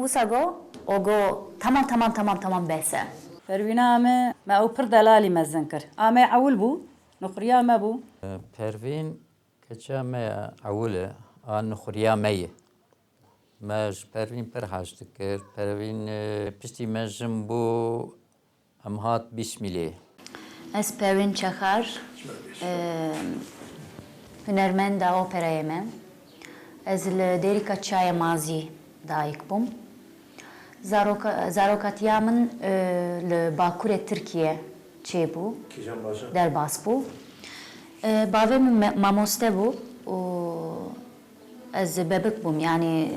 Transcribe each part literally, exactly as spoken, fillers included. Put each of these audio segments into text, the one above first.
Wisa got, o got, tamam, tamam, tamam, tamam, bes e. Perwîna me, me ew pir delalî mezin kir. A me ewil bû, nuxuriya me bû. Pervîn keça me ewil e, a nuxuriya me ye. Me ji Pervîn pir hez dikir. Pervîn, e, piştî me jin bû, em hat Bîsmîlê. Ez Perwîn Çexar, e, hunermenda operayê me. Ez li Dêrika Çiyayê Mazî dayik bûm. Zaroka, zarokatiya min, e, li bakurê Tirkiye çêbû, derbas bû. E, bavê min me, mamoste bû û ez bebik bûm, yanî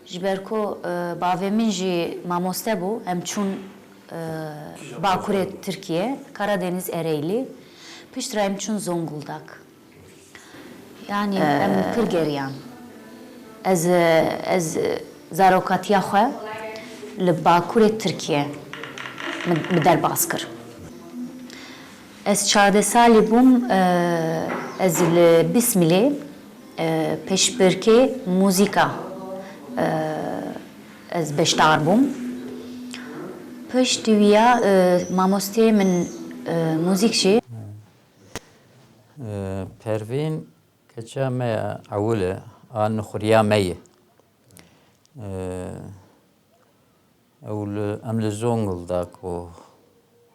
ji ber ku, e, bavê min jî mamoste bû, em çûn, e, bakurê Tirkiye, Karadeniz Ereğli. Piştre em çûn Zonguldak. Yanî em pir geriyan. Ez, ez zarokatiya xwe li bakurê Tirkiye min, min derbas kir. Ez çardeh salî bûm, e, ez li Bîsmîlê, e, pêşbirkê muzîka, e, ez beşdar bûm. Piştî wî ya, e, mamosteyê min, e, muzîk jî. Pervîn keça me ewil e, a nuxuriya me ye. Ew li, em li Zonguldak bû,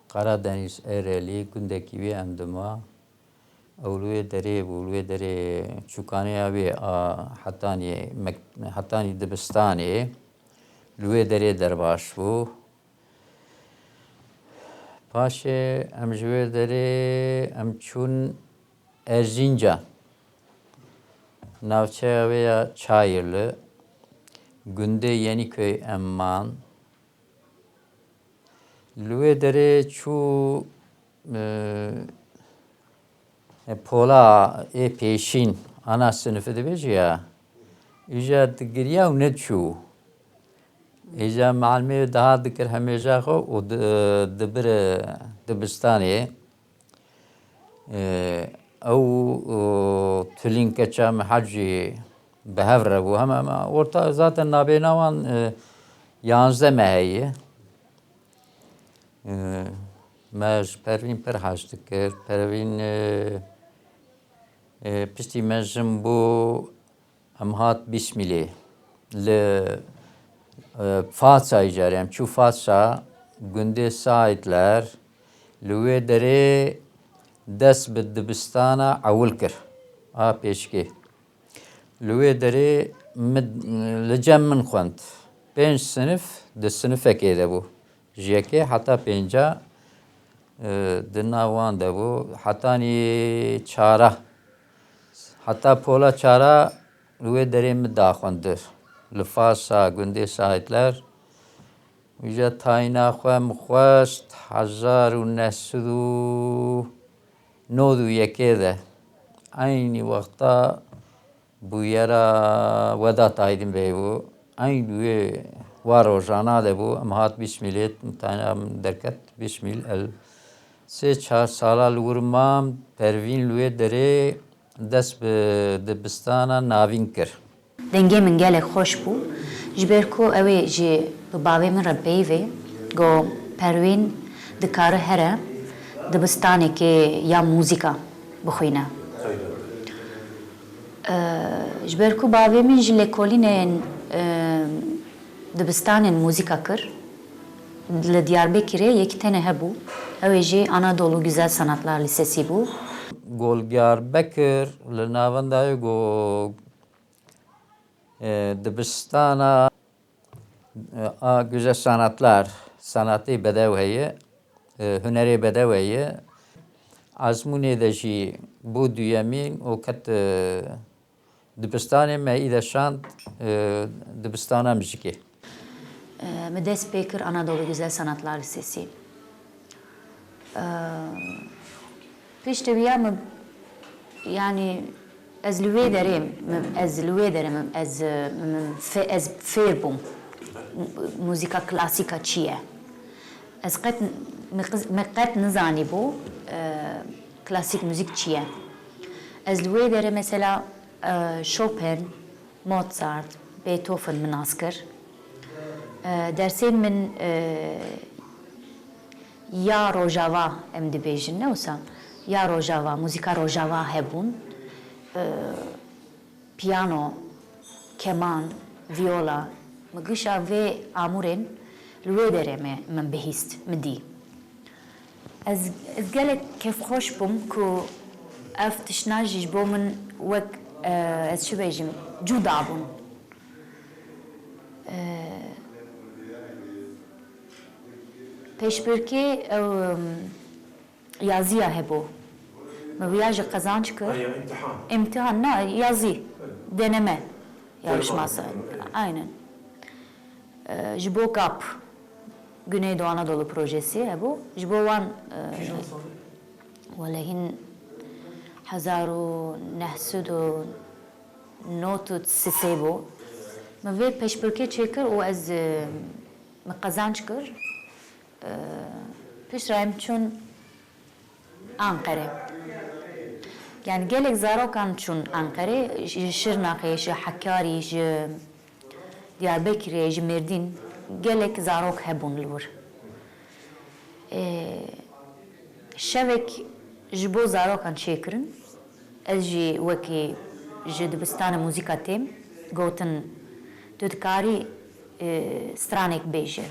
Karadeniz Erelî, gundekî wê em dima. Ew li wê derê bû, li wê derê çûkanêya wê a hetanî mek-, hetanî dibistanê, li wê derê derbas bû. Paşê em ji wê derê em çûn Erzincan. Navçeya wê ya Çayırlı, gundê Yeniköy em man. Li wê derê çû, e, e, pola ê pêşîn, ana sinifi dibêje ya, îja digiriya û nediçû. Îja mealimê dihat dikir hemêja xwe û di-, dibir dibistanê. Ew, e, tulîn keça me hec jî bi hev re bû. Hema, hema orta zaten nabêna wan, e, yanzdeh mehê ye. E, me ji Pervîn pir hez dikir. Pervîn, e, e, piştî me jin bû, em hat Bîsmîlê. Li, e, Fatsa îcarê em çû Fatsa, gundê Saîtler, li wê derê dest bi dibistana ewil kir, a pêşkê. Li wê derê min, li cem min xwend. Pênc sinif di sinifekê de bû. Ji yekê heta pênca, e, di nav wan de bû. Hetanî çara. Heta pola çara li wê derê min daxwend. Li Fasa, gundê Saîtler. Îja tayîna xwe min xwest hezar û neh sed û nod û yekê de. Eynî wexta bûyera Wedat Aydin Bey bû. Eyn wê wa rojana de bû. Em hat Bîsmîlê, tayîna min derket Bîsmîl el. Sê çar sala li wir mam, Pervîn li wê derê dest bi dibistana navîn kir. Dengê min gelek xweş bû, ji ber ku ew ê ji bi bavê min re peyivê, got, Perwîn dikare here dibistanekê ya muzîka bixwîne. Ee, ji ber ku bavê min ji lêkolînên, e, dibistanên muzîka kir, li Diyarbekirê yekî tenê hebû, ew ê jî Anadolu Güzel Sanatlar Lisesi bû. Gol Diyarbekir li navenda wê got, e, dibistana, e, a Güzel Sanatlar, sanatê bedew heye, e, hunerê bedew heye. Ezmûnê de jî bû duyemîn û ket, e, dibistanê me î de şand, e, dibistana muzîkê. E, min dest pê kir Anadolu Güzel Sanatlar Lisesi. Eee, piştî wî ya min, yanî ez li wê derê, min, ez li wê derê, min, ez, min fe-, ez fêr bûm. Muzîka klasîka çi ye? Ez qet, min qiz-, min qet nizanîbû, eee, klasîk muzîk çi ye. Ez li wê derê mesela, eee, Chopin, Mozart, Beethoven min nas kir. E, dersên min, e, ya Rojava em dibêjin, ne wisa? Ya Rojava, muzîka Rojava hebûn. E, piyano, keman, viola, min gişa vê amûrên li wê derê me, min bihîst, min dî. Ez, ez gelek kêfxweş bûm ku ev tiştna jî ji bo min wek, e, ez çi bêjim, cuda bûn. E, pêşbirkê ew, em, yaziya hebû. Min wiya jî qezanc kir. Aya, imtihan. Îmtihan, na, yazî. Evet. Deneme. Yarışması. Aynen. E, ji bo gap, Güneydoğu Anadolu projesi hebû. Ji bo wan, e, Kîjan salê? Wele hîn hezar û neh sed û nod û sisê bû. Min vê pêşbirkê çêkir û ez, e, min qezanc kir. E, piştre em çûn Anqere. Yani gelek zarokan çûn Anqere, ji Şirnexê, ji Hekarî, ji Diyarbekirê, ji Mêrdîn gelek zarok hebûn li wir. Ê, şevek ji bo zarokan çêkirin. Ez jî wekî ji dibistana muzîka têm, gotin, tu dikarî, ê, stranek bêje.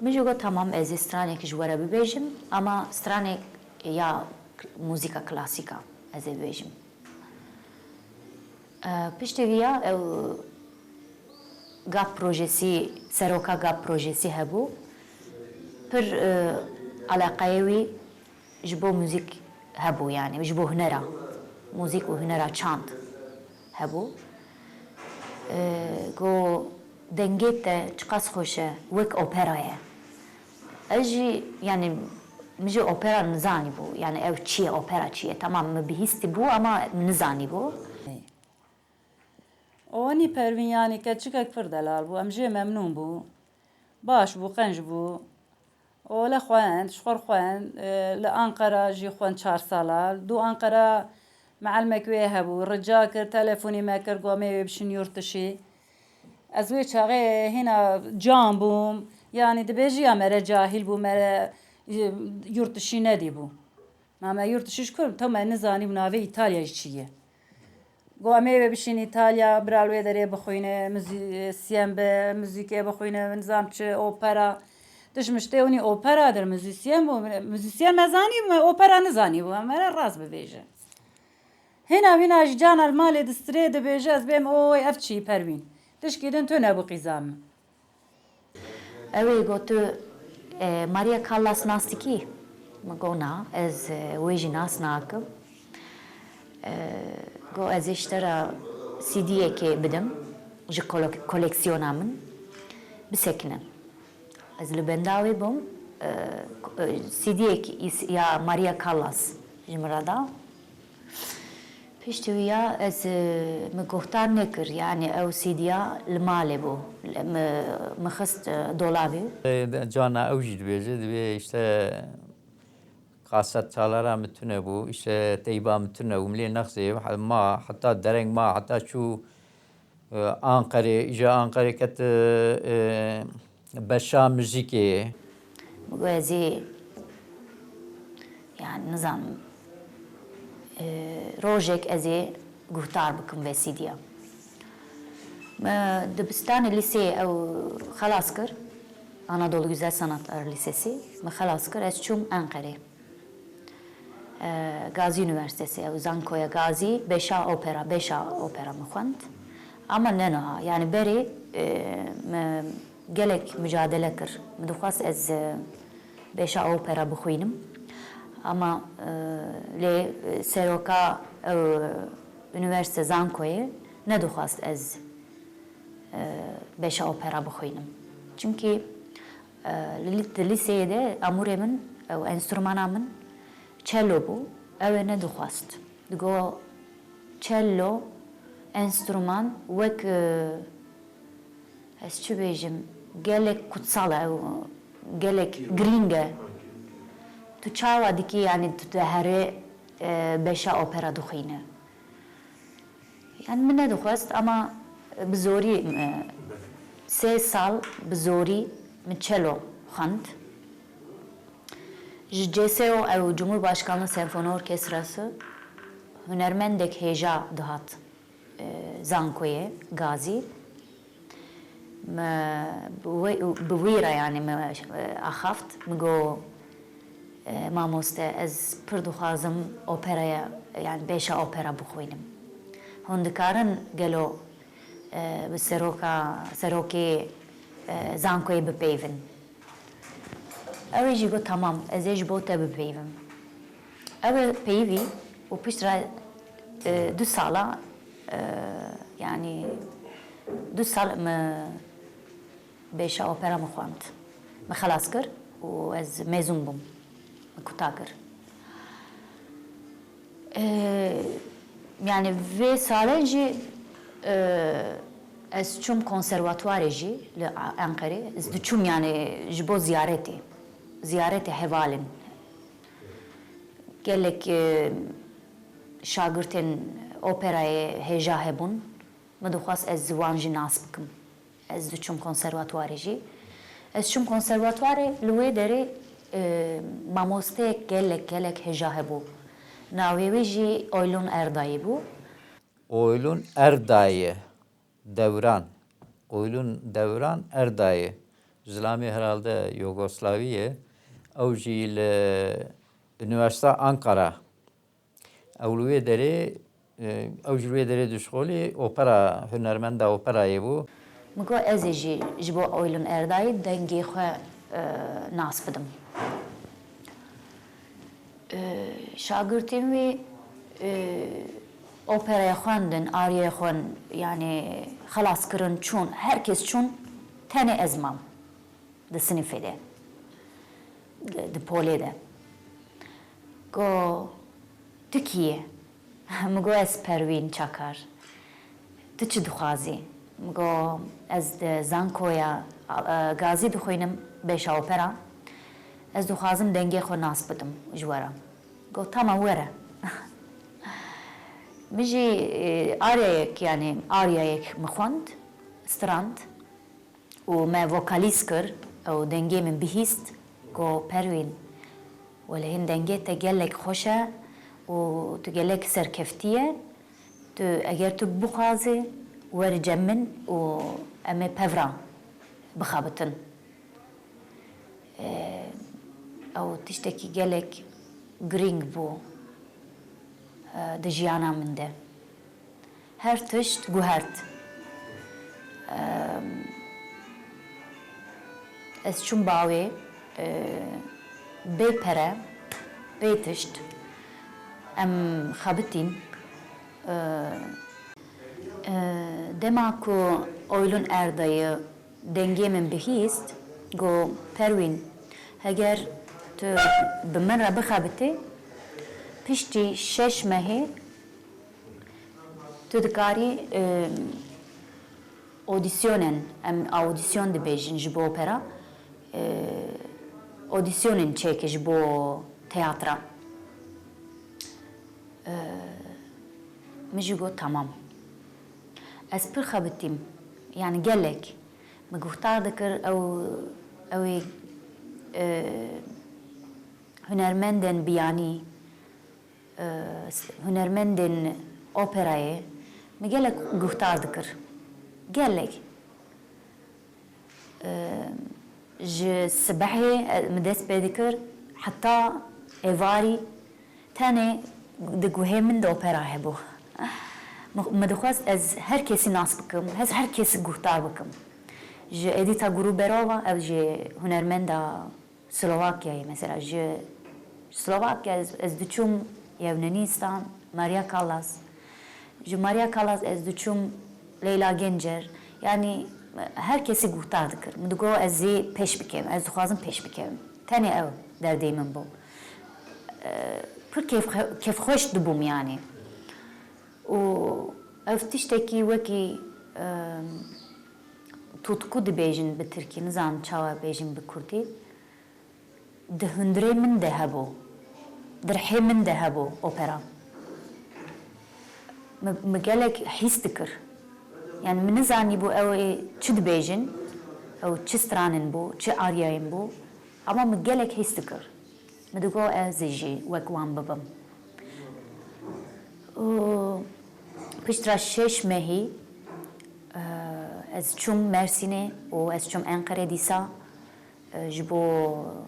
Min jî got, tamam, ez ê stranek ji we re bibêjim, ama stranek ya k-, muzîka klasîk a ez ê bibêjim. E, piştî vîya ew gap projesî, seroka gap projesî hebû. Pir, e, eleqeyê wî ji bo muzîk hebû, yani ji bo hunera, muzîk û hunera çand hebû. E, go dengê te çiqas xweş e, wek opera ye. Ez jî, yani, min jî opera nizanîbû. Yani, ew çi ye, opera çi ye? Tamam, min bihîstîbû ama min nizanîbû. Onî Pervîn, yani, keçikek pir delal bû. Em jê memnûn bû. Baş bû, qenc bû. Ole xwend, ji xwe re xwend. E, li Anqera jî xwend çar sala. Dû Anqera meelmek wê hebû. Rica kir, telefonî me kir, got, em ê wê bişîn yurt dişî. Ez wê çaxê hêna can bûm, yanî dibêjî ya me re cahîl bû, me re, e, yurt dişî nedîbû. Ma me yurt dişî ji kur, to me nizanîbû navê Îtalya jî çi ye. Got, em ê wê bişîn Îtalya, bira li wê derê bixwîne, muzî-, siyem be, muzîkê bixwîne, nizam çi, opera. Tişt miştê hûnî opera dir, muzîsyen bû, muzîsyen me zanîbû, me opera nizanîbû, em me re rast bibêje. Hêna wîna jî cana li malê distirê dibêje, ez bêm, oy, ev çi, Pervîn? Tişkî din tu nebû qîza min. Ew ê got, tu, e, Maria Callas nas dikî? Min got, na, ez, e, wê jî nas nakim. E, got, ez ê ji te re C D yekê bidim, ji kolek-, koleksiyona min, bisekine. Ez li benda wê bûm, e, e, C D yek îs-, ya Maria Callas ji min re da. Piştî wî ya ez, e, min guhdar nekir, yani ew C D ya li malê bû. Li-, mi, min xist, e, dolabê. E, de-, cana ew jî dibêje, dibê işte kaset çalara min tune bû, işte teyba min tune bû, min lê nexzê, ma heta dereng ma, heta çû, e, Anqerê, îja Anqerê ket, e, e, beşa muzîkê. Min got, ez ê, yani, nizanim, e, rojek ez ê guhdar bikim vê C D ya. Me dibistanê lîseyê ew xelas kir, Anadolu Güzel Sanatlar Lisesi, me xelas kir, ez çûm Enqerê. E, Gazî Üniversitesi, ew zankoya Gazî, beşa opera, beşa opera min xwend. Ama ne niha, yani berê, e, me gelek mücadele kir. Min dixwest ez, e, beşa opera bixwînim. Ama, e, lê, e, seroka ew, e, üniversite zankoyê nedixwest ez, e, beşa opera bixwînim. Çimkî, e, li, di lîseyê de amûrê min, ew enstrûmana min çelo bû, ew ê nedixwest. Digo çelo enstrûman wek, e, ez çi bêjim, gelek kutsal e, ew gelek girîng e. Tu çawa dikî, yanî tu diherî, e, beşa opera dixwîne? Yani min nedixwest ama bi zorî, e, Sê sal bi zorî min çelo xwend. Ji C S O ew Cumhurbaşkanlığı Senfoni Orkestrası hunermendek hêja dihat, e, zankoyê Gazî. Me bi wê, bi wî re, yani, me, e, axaft, min got, e, mamoste, ez pir dixwazim operaya, yani, beşa opera bixwînim. Hûn dikarin gelo, e, bi seroka, serokê, e, zankoyê bipeyvin? Ew ê jî got, tamam, ez ê ji bo te bipeyvim. Ew ê peyivî û piştre, e, du sala, e, yani, du sal me beşa opera min xwend. Me xelas kir û ez mezûn bûm. Me kuta kir. E, yani vê sale jî, e, ez çûm konservatuarê jî li A-, Enqerê. Ez diçûm yani ji bo ziyaretê. Ziyaretê hevalên. Gelek, e, şagirtên operayê hêja hebûn. Min dixwest ez wan jî nas bikim. Ez diçûm konservatuarê jî. Ez çûm konservatuarê, li wê derê, e, mamosteyek gelek, gelek hêja hebû. Navê wî jî Oylun Erdayî bû. Oylun Erdayî, Dewran. Oylun Dewran Erdayî. Zilamê herhalde Yugoslavî ye. Ew jî li Unîversîta Ankara. Ew li wê derê, e, ew ji wê derê dişixulî opera, hunermenda operayê bû. Min got, ez ê jî ji bo Oylun Erdayî dengê xwe, e, nas bidim. E, şagirtên wî, e, operaya xwendin, ariyê xwe, yani, xelas kirin, çûn, her kes çûn, tenê ez mam. Di sinifê de, di, di polê de. Go, tu kî yî? Min go, ez Perwîn Çakar. Tu çi dixwazî? Min go, ez di zankoya, e, Gazî dixwînim, beşa opera. Ez dixwazim dengê xwe nas bidim ji we re. Go, tamam, were. Min jî, e, ariyayek, yani ariyayek min xwend, strand. Û me vokalîz kir, ew dengê min bihîst, got, Perwîn, wele hin dengê te gelek xweş e û tu gelek serkeftî ye. Tu, eger tu bixwazî, were cem min û em ê pevra bixebitin. E, ew tiştekî gelek girîng bû, e, di jiyana min de. Her tişt guhert. Em, ez çûm bawê, e, bê pere, bê tişt. Em xebitîn. E, e, dema ku Oylun Erdayî dengê min bihîst, got, Perwîn, heger tu bi min re bixebitî, piştî şeş mehê tu dikarî, e, odîsyonen, em audîsyon dibêjin ji bo opera, e, odîsyonen çêke ji bo teyatra. E, min jî got, tamam. Ez pir xebitîm, yani gelek. Min guhdar dikir ew, ew ê, e, hunermendên biyanî, e, hunermendên operayê min gelek guhdar dikir. Gelek. E, ji sibehê, e, min dest pê dikir, heta êvarî tenê di guhê min de opera hebû. Min, min dixwest ez her kesî nas bikim, ez her kesî guhdar bikim. Ji Edita Gruberova, ev jî hunermenda Slovakyayê, mesela ji Slovakya ez, ez diçûm Yevnenîstan, Maria Callas. Ji Maria Callas ez diçûm Leyla Gencer. Yanî her kesî guhdar dikir. Min digot ez ê pêş bikevim, ez dixwazim pêş bikevim. Tenê ew derdê min bû. Pir kêf-, kêfxweş dibûm yanî. Û ev tiştekî wekî, em, tutku dibêjin bi tirkî, nizanim çawa bêjin bi kurdî. Di hundirê min de hebû, di rihê min de hebû opera. Min, min gelek hîs dikir. Yani min nizanîbû ew ê çi dibêjin, ew çi stranin bû, çi aryayên bû, ama min gelek hîs dikir. Min digot ez ê jî wek wan bibim. Û piştra şeş mehî, e, ez çûm Mersînê û ez çûm Enqerê dîsa. E, ji bo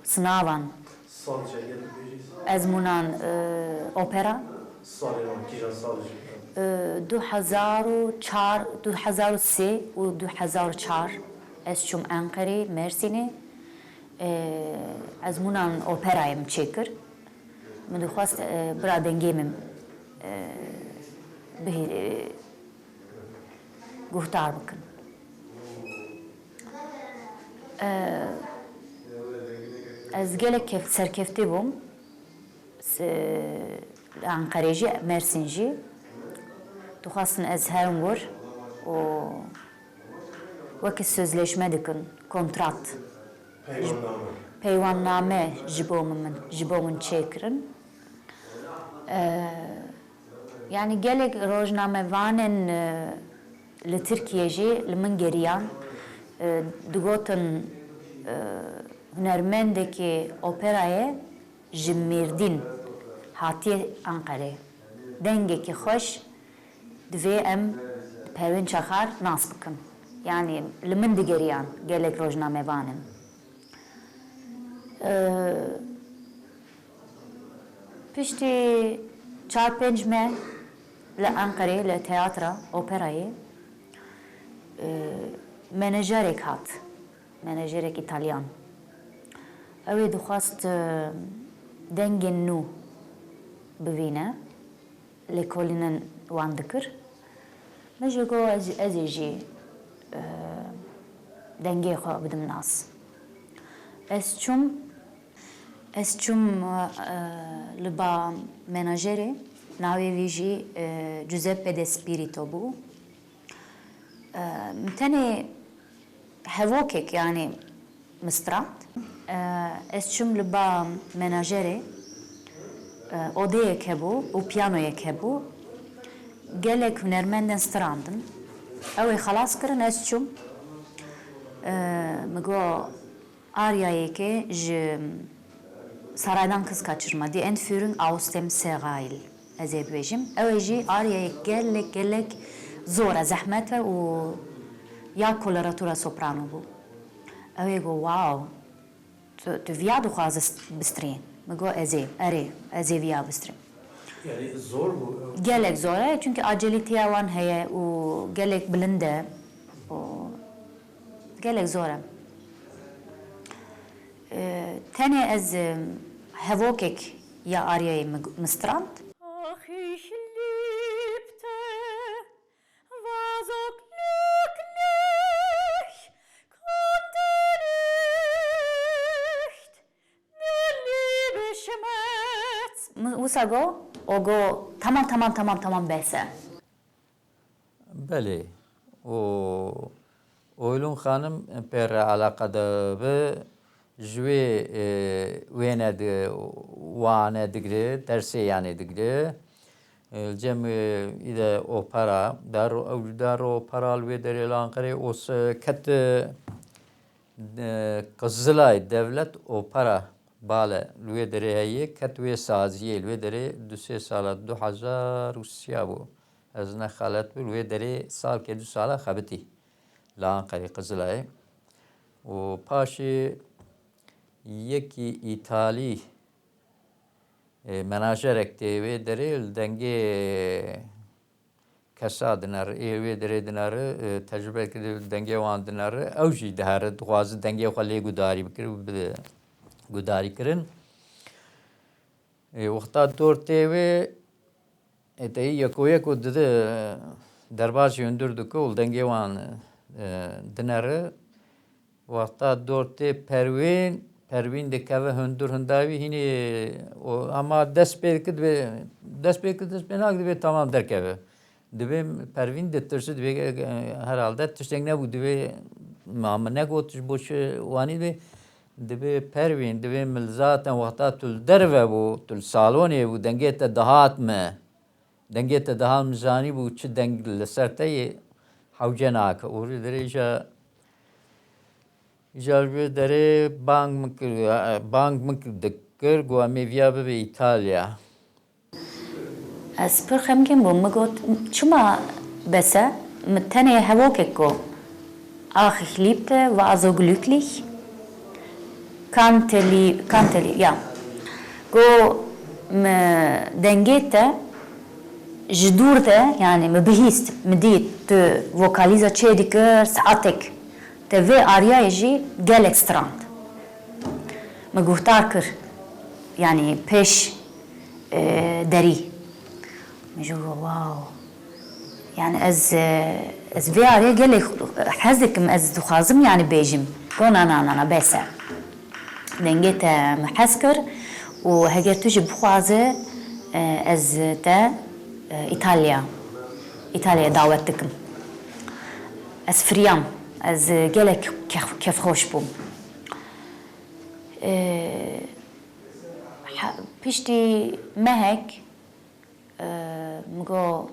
sinavan. Sal çêkir dibêjî? Ez mûnan, e, opera. Salê wan kîjan salê ji? E, du hezar û çar, du hezar û sê û du hezar û çar ez çûm Enqerê, Mersînê. E, ez mûnan operayê min çêkir. Min dixwest, e, bira dengê min, e, bihê-, e, guhdar bikin. E, ez gelek kef-, serkeftî bûm. Se-, Enqerê jî, Mersîn jî. Dixwestin ez herim wir û wekî sözleşme dikin, kontrat. Peywanname. Peywanname ji bo min, ji bo min çêkirin. E, Yani gelek rojnamevanên, e, li Tirkiyê jî li min geriyan, e, digotin, e, hunermendekî operayê ji Mêrdîn hatiye Enqerê. Dengekî xweş, divê em Perwîn Çaxar nas bikin. Yani li min digeriyan gelek rojnamevanên. E, Piştî çar pênc meh li Enqerê, li teatra operayê, e, menajerek hat. Menajerek îtalyan. Ew ê dixwest, e, dengên nû bivîne. Lêkolînên wan dikir. Min jî got, ez, ez ê jî, e, dengê xwe bidim nas. Ez çûm, ez çûm, e, li ba menajerê, navê wî jî, e, Giuseppe De Spirito bû. E, min tenê hevokek, yani min strand. E, ez çûm li ba menajerê, e, odeyek hebû û piyanoyek hebû. Gelek hunermendên strandin. Ew ê xelas kirin, ez çûm. E, min got, Aryayeke ji Saraydan Kızkaçırma, Die Entführung aus dem Serail, ez ê bibêjim. Ew ê jî aryayek gelek, gelek zor e, zehmet e û ya koloratura soprano bû. Ew ê got, "Wow, tu, tu viya dixwaze bistrî?" Min got, "Ez ê, erê, ez ê viya bistrîm." Yani zor bû. Gelek zor e, çünkü acelîtiya wan heye û gelek bilind e û gelek zor e. E, tenê ez, e, hevokek ya Aryayê mi, mi strand. Ach, ich liebte, was auch glücklich konnte nicht, der Liebe Schmerz. Wisa go, o go, tamam, tamam, tamam, tamam, bes e. Belê. Û Oylun xanim pê re eleqedar be, ji wê, e, wêne di-, wane digire, dersê yanê digire. E, li cem, e, î de opera, dar, ew dar opera li wê derê li Anqerê, û se-, ket, e, Qizilay Devlet Opera Bale li wê derê heye, ket wê saziyê li wê derê du sê sala du hezar û sê bû. Ez ne xelet bû, li wê derê salkê du sala xebitî li Anqerê Qizilayê. Û paşê yekî Îtalî, e, menajerek tê wê derê li dengê kesa dinere, ê wê derê dinere, e, tecrûbe kiribe dengê wan dinere, ew jî dihere, dixwaze dengê xwe lê gudarî bikir û bide gudarî kirin. Ê, wexta dor tê wê, ê, te yî yeko yeko dide, derbasî hundir dike û dengê wan, e, dinere. Wexta dor tê Perwîn, Perwîn dikeve hundir hunda wî hînî, o, ama dest pê dike dibê, dest pê dike, dest pê nake dibê tamam derkeve. Dibê Pervîn ditirsi, dibê, e, herhalde tiştek nebû, dibê ma min negot ji bo çi wanî dibê, dibê Pervîn, dibê min zaten wexta tu li derve bû, tu li salonê bû, dengê te dihat me. Dengê te dihat min zanîbû çi deng li ser te yê. hewce nake. Û li derê îja, îja ji vê derê bang min kir, bang min kir dikir, got, "Em ê viya bibe Îtalya." Ez pir xemgîn bûm. Min got, "Çima bes e?" Min tenê hevokek got, "Ach, ich liebte, war so glücklich." Kanteli, Kanteli, ya. Got, "Mi dengê te ji dûr de, yani mi bihîst, mi dît, tu vokalîza çê dikir, saetek. Te vê ariyayê jî gelek strand." Mi guhdar kir, yani pêş, e, derî. Min jî got, "Wow." Yani ez, e, ez vê arê gelek hez dikim, ez dixwazim yani bêjim. Go na, na, na, na, bes e. Dengê te min hez kir û heger tu jî bixwaze, e, ez te, e, Îtalya, Îtalya'ya dawet dikim. Ez firiyam, ez, e, gelek kef-, kefxweş bûm. E, he-, piştî mehek, e, min got,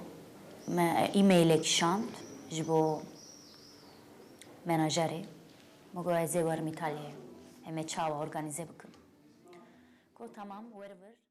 me e-mailek şand ji bo menajerê. Min got, "Ez ê werim Îtalyayê. Em ê çawa organîze bikin?" Got, "Tamam, werivir."